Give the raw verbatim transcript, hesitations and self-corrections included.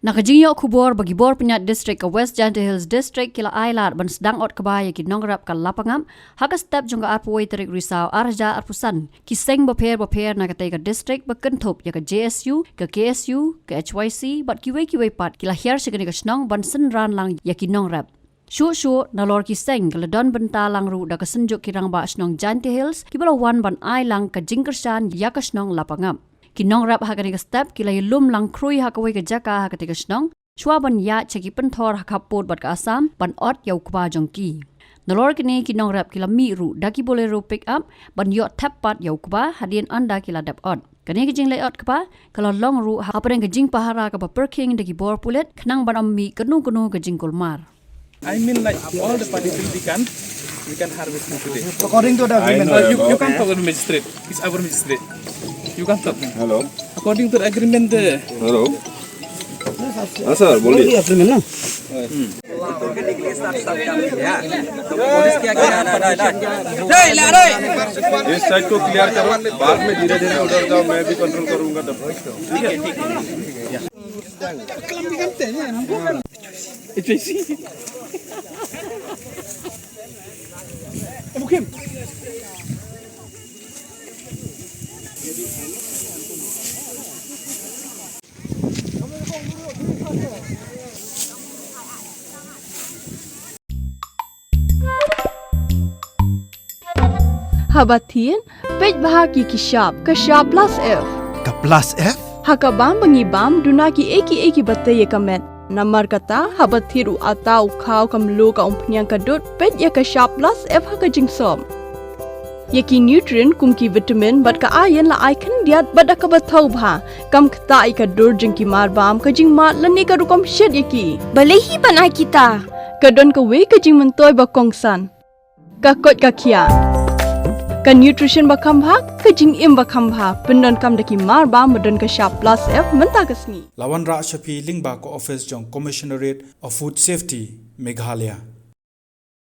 Na ka jingïoh khubor ba ki bor pynïaid district ka West Jaintia Hills District ki la ailad ban sdang ot kba ïa ki nongrep ka Lapangap, ha ka step jong ka arphew wei tarik Risaw arhajar arphew san, ki seng bapher bapher na katei ka district ba kynthup ïa ka J S U, ka K S U, ka H Y C bad kiwei kiwei pat ki la hiar sha kane ka shnong ban synran lang ïa ki nongrep. Shuh shuh nalor ki seng ka la don bynta lang ruh da ka Synjuk ki Rangbah Shnong Jaintia Hills kiba la wan ban ai lang ka jingkyrshan ïa ka shnong Lapangap. Ki nongrep ha kane ka step ki la ïalum lang khrui ha kawei ka jaka ha katei ka shnong, shuwa ban ïaid sha ki pynthor ha khappud bad ka Assam ban ot ïa u kba jong ki. Nalor kine ki nongrep ki la mih ruh da ki Bolero pick up ban ïoh thep pat ïa u kba hadien ynda ki la dep ot. Kane ka jingleit ot kba ka la long ruh hapdeng ka jingpahara kaba pyrkhing da ki bor pulit khnang ban ym mih kano kano ka jingkulmar. I mean, like, all the parties will be can, we can harvest him today. According to the agreement. Uh, you, you can talk to the magistrate. It's our magistrate. You can talk. Hello. According to the agreement, the Hello. हाँ सर, बोलिए। Agreement ना? इस साइड को क्लियर करो, बाद में धीरे धीरे उधर जाओ, मैं भी कंट्रोल करूंगा तब। ठीक है, ठीक है। Haba thied, peit bha ki ki shap, ka shap plus F. Ka plus F? Ha ka bam ba ngi bam, duna ki ei ki ei kiba tei ïa ka met. Namar kata, haba thied u atta, u khaw, ka mluh, ka umphniang, ka dud, peit ïa ka shap plus F ha ka jingsop. Ïa ki nutrient kum ki vitamin bad ka iron la ai khyndiat bad da kaba thaw bha. Kam ktah ïa ka dur jong ki mar bam, ka jingmad lane ka rukom shet ïa ki. Balei hi ban ai kita? Ka don kawei ka jingmyntoi ba kongsan. Ka koit ka khiah. Ka nutrition ba kham bha, ka jingim ba kham bha. Pyndonkam da ki mar bam ba don ka shap plus F mynta ka sngi. La wanrah sha phi lyngba ka office jong Commissionerate of Food Safety, Meghalaya.